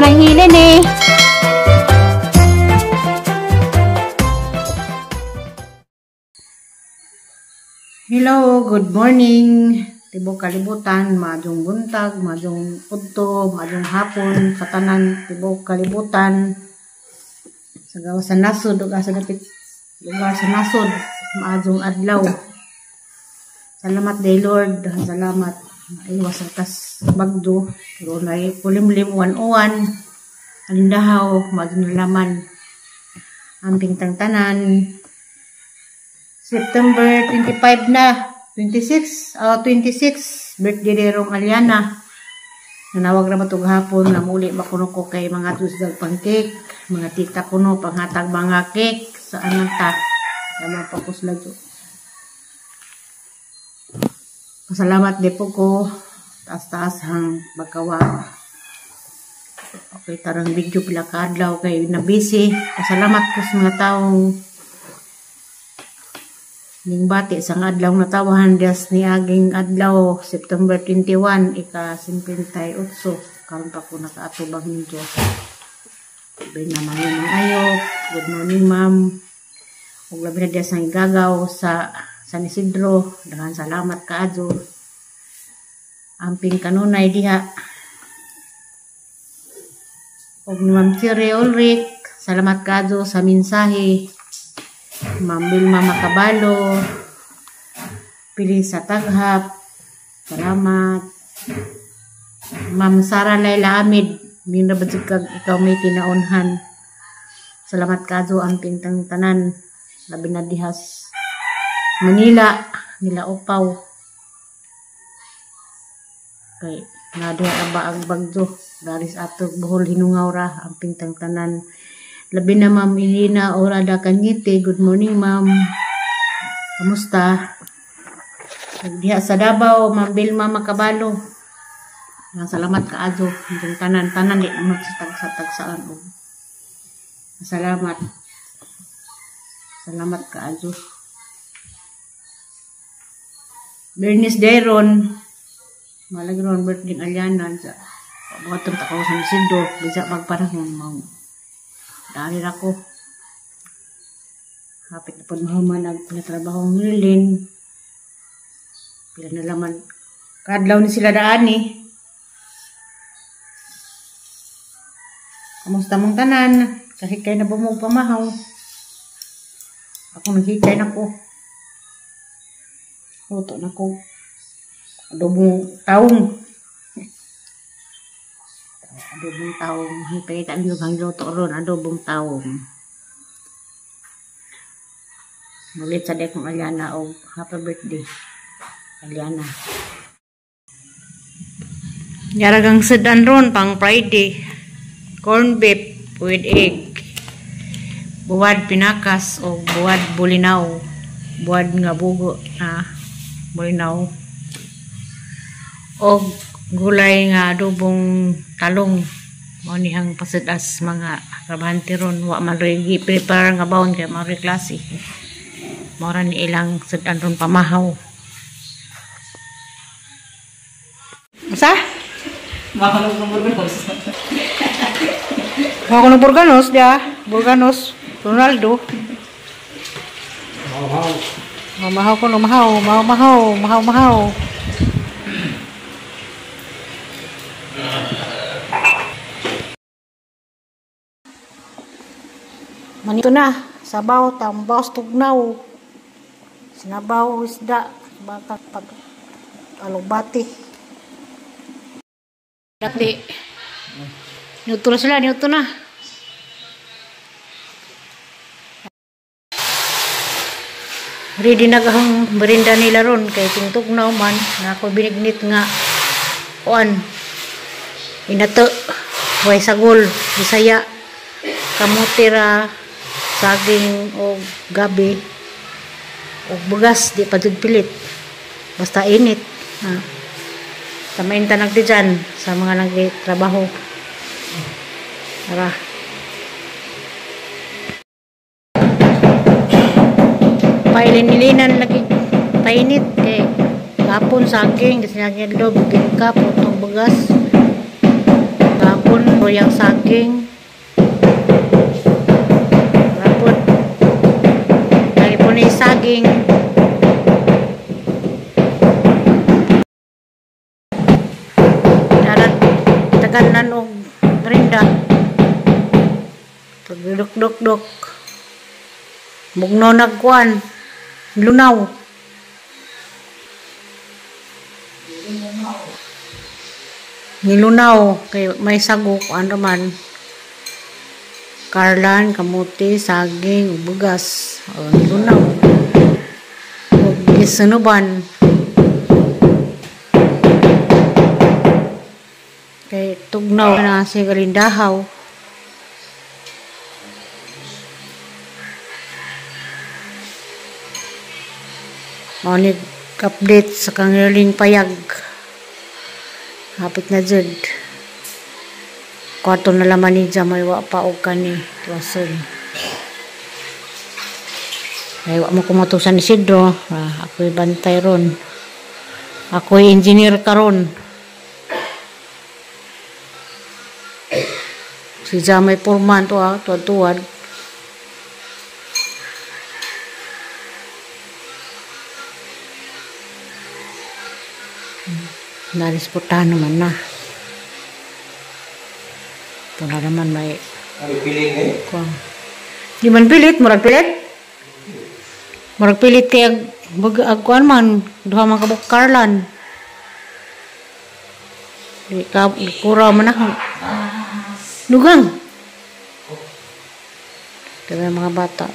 Ma'am Rahila. Hello, good morning. Tibok kalibutan, maayong buntag, maayong udto, maayong hapon sa tanan tibok kalibutan. Sa gawas sa nasod ug asa dapit lugar sa nasod, maayong adlaw. Salamat day Lord, salamat. Iwas sa tas bagdo, pero nay kulimlim uwan-uwan. Alindahaw, maayong nalaman. Amping tangtanan. September 25 na, 26, 26, birthday ni Rong Aliana. Nanawag na matug hapon, namuli ba kuno ko kay mga tusdag pang cake, mga tita kuno, panghatag mga cake, saan lang ta, tama pa ko sila dyo. Pasalamat di po ko, taas-taas hang bagawa. Okay, tarang video pila kaadlaw kay na busy. Pasalamat ko sa mga taong ning bati sa adlaw natawahan dias ni aging adlaw September 21 ika 58 karon pa ko nakaatubang ning Dios. Sabi na mga ayok. Good morning ma'am. Ug labi na dias ang gagaw sa San Isidro. Daghan salamat kaadyo. Amping kanunay diha. Ug ni Ma'am Cherry Ulrich, salamat kaadyo sa mensahe. Ma'am Vilma Makabalo, Pili sa Taghap, salamat. Ma'am Sara Laila Amid, minabadjig kag ikaw may kinaunhan. Salamat kaadyo ang pintang tanan, labi na dihas Manila, nila upaw. Kay nga diha ba ang bagyo, daris ato Bohol hinungaw ra ang pintang tanan. Labi na Ma'am Elena Orada Cañete, good morning ma'am. Kamusta? Diha sa Davao, Ma'am Vilma Makabalo. Salamat kaadyo. Yung tanan-tanan di naman sa tagsa-tagsaan. Salamat. Salamat kaadyo. Bernice Dairon. Malagron birthday Aliana. Buhatong takaw sa Isidro. Bisa magpanahon ma'am. Dahil ako. Hapit na po mahuman ang pinatrabaho ng Lilin. Pila na laman. Kadlaw ni sila daan eh. Kamusta mong tanan? Kahit kayo na bumog pamahaw. Ako naghikay na ko. Luto na ko. Adobong taong. Adobong taong. Hipay ka niyo ang luto ron. Adobong taong. Mulit sa dekong Aliana o happy birthday. Aliana. Yaragang sedan ron pang Friday. Corn beef with egg. Buwad pinakas o buwad bulinaw. Buwad nga bugo na bulinaw. O gulay nga adobong talong. Mao nihang pasedas mga trabahante ron. Wa man rin gi-prepare nga baon kay mao rin klase. Mao ra ni ilang sedan ron pamahaw. Sa? Makalog ng burganos. Makalog ng burganos, dia. Burganos, Ronaldo. Mahaw. Mahaw ko no, mahaw, mahaw, mahaw, mahaw, mahaw. Manito na, sabaw, tambaw, tugnaw. Sinabaw, isda, baka pag alubati. Dati. Niuto na sila, niuto na. Ready na ang merinda nila ron kay tingtugnaw man na ako binignit nga kuan inato way sagol Bisaya kamote ra saging o gabi o bugas di pa jud pilit basta init ha. Samain ta nagdi dyan sa mga nagtrabaho. Tara. Pailin-ilinan lagi painit kay hapon saging kasi nagyadlo bibingka putong bugas. Gihapon, royang saging. Rapod. Dali po ni saging. Darat taganan og rinda. Pagduk-duk-duk. Mugno nagkuan. Lunaw. Nilunaw kay may sago kuan raman. Karlan, kamuti, saging, bugas. O, nilunaw. O, gisunuban. Kay tugnaw na si galindahaw. Mao ni update sa kangirling payag. Hapit na jud. Kwarto na laman ni Jam, may wa pa og kani tuwason. Ay wa mo kumato San Isidro, ako'y bantay ron. Ako'y engineer karon. Si Jam may foreman to tuwad-tuwad. Narisportahan naman na. Ito na naman may pilit eh. Di man pilit, murag pilit. Murag pilit kay agkuan man, duha man kabuk karlan. Di ka kura man ako. Dugang. Kaya mga bata.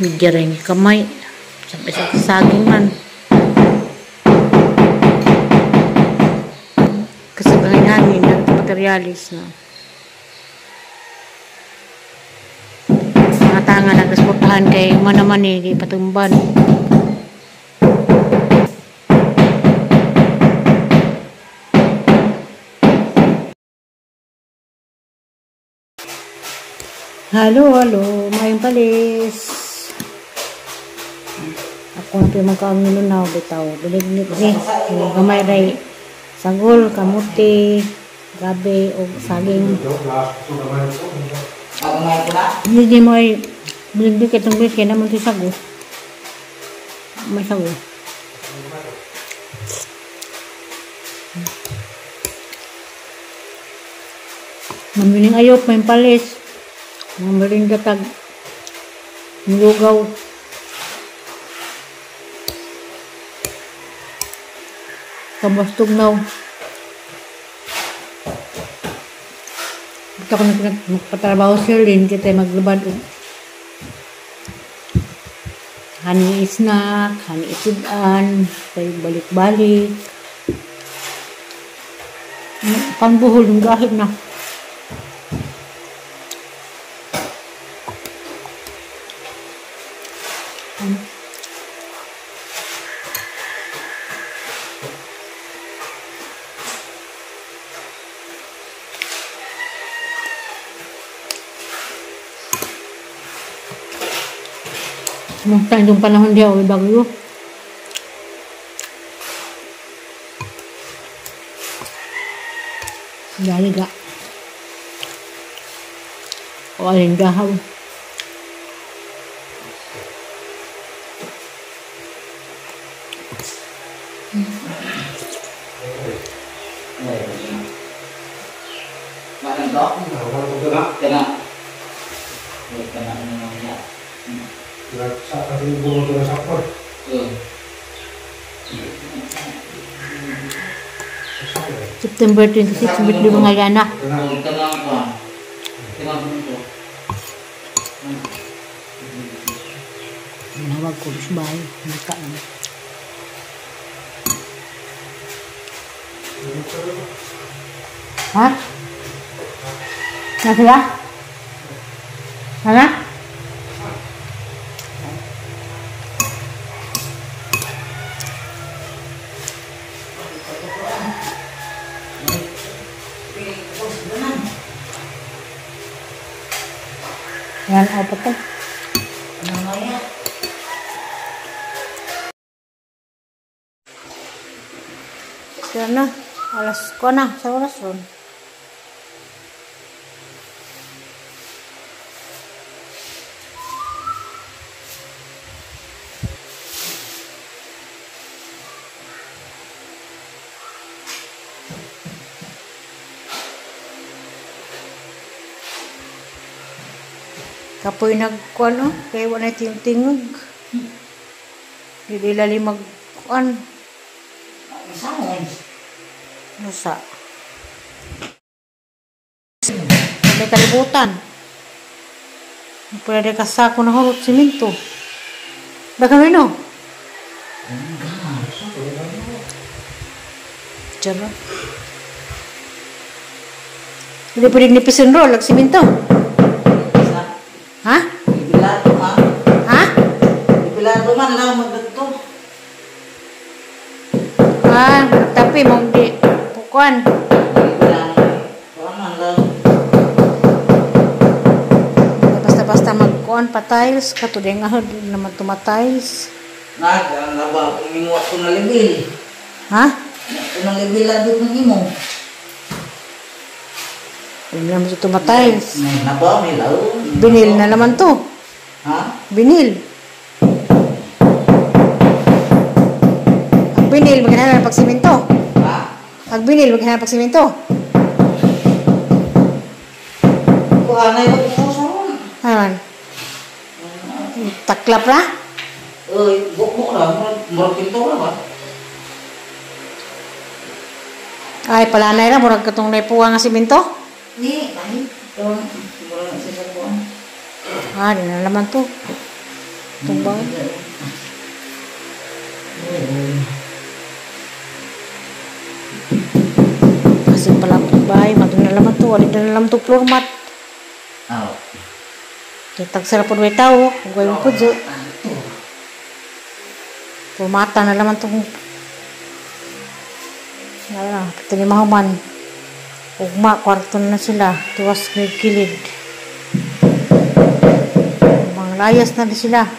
Midya rin kamay. Sabi sa saging man. Kasi hangin ng materialis na mga tanga nagresportahan kay man naman eh, di patumban. Halo, halo, mayong palis. Ako na pinamangkaong nilunaw, bitaw. Bilignik ni, gamay ray. Sagol, kamuti, gabi, o saging. Hindi mo ay biligdik itong bilis, kaya naman ito sago. May sago. Mamiling ayop, may palis. Mamiling gatag. Nilugaw. Kabastugnaw. Ito ko na magpatrabaho si Lynn, kita maglubad. Hani snack, hani isudan, balik-balik. Pangbuhol yung gahit na. Kumusta itong panahon diya, o bagyo? Daliga. O alindahaw. September 26, birthday mga Yana. Nawag ko sa bahay. Ha? Nasila? Ano? Yan, apat to. Yan na. Alas ko na sa oras ron. Kapoy nagkuan oh, kay wala tingog. Dili lali magkuan. Isaon. Usa. May kalibutan. Pwede ka sako na hurot simento. Baka no? Diyan. Hindi pwede nipisin roll, ag simento. Ha? Ibilato man. Ha? Ibilato man lang magdagto. Ah, tapi mong di pukuan. Kuan man lang. Basta-basta magkuan pa tiles kato di nga naman tumatiles. Nag ang laba imo ako na libil. Ha? Ako na libil adto nimo. Hindi naman ito tumatiles. May naba, may law. Binil na naman to. Ha? Binil. Ang binil, maghanap pag simento. Ha? Ang binil, maghanap pag simento. Kuanay ba ko sa ron? Ano man? Taklap na? Uy, bukbuk ra, murag pinto ra ba? Ay, palanay ra, murag katong naipuwa nga simento. Ni, ay, ito, murag na siya sa kuan. Ah, di na naman to. Itong ba? Kasi pala itong bahay, madun na naman to. Wala na naman to floor mat. Aw. Kitag sila po may tao. Kung gawin po dyan. Pumata na naman itong. Wala, ito ni Mahuman. Ugma, kwarto na sila. Tuwas may kilid. Mga layas na sila.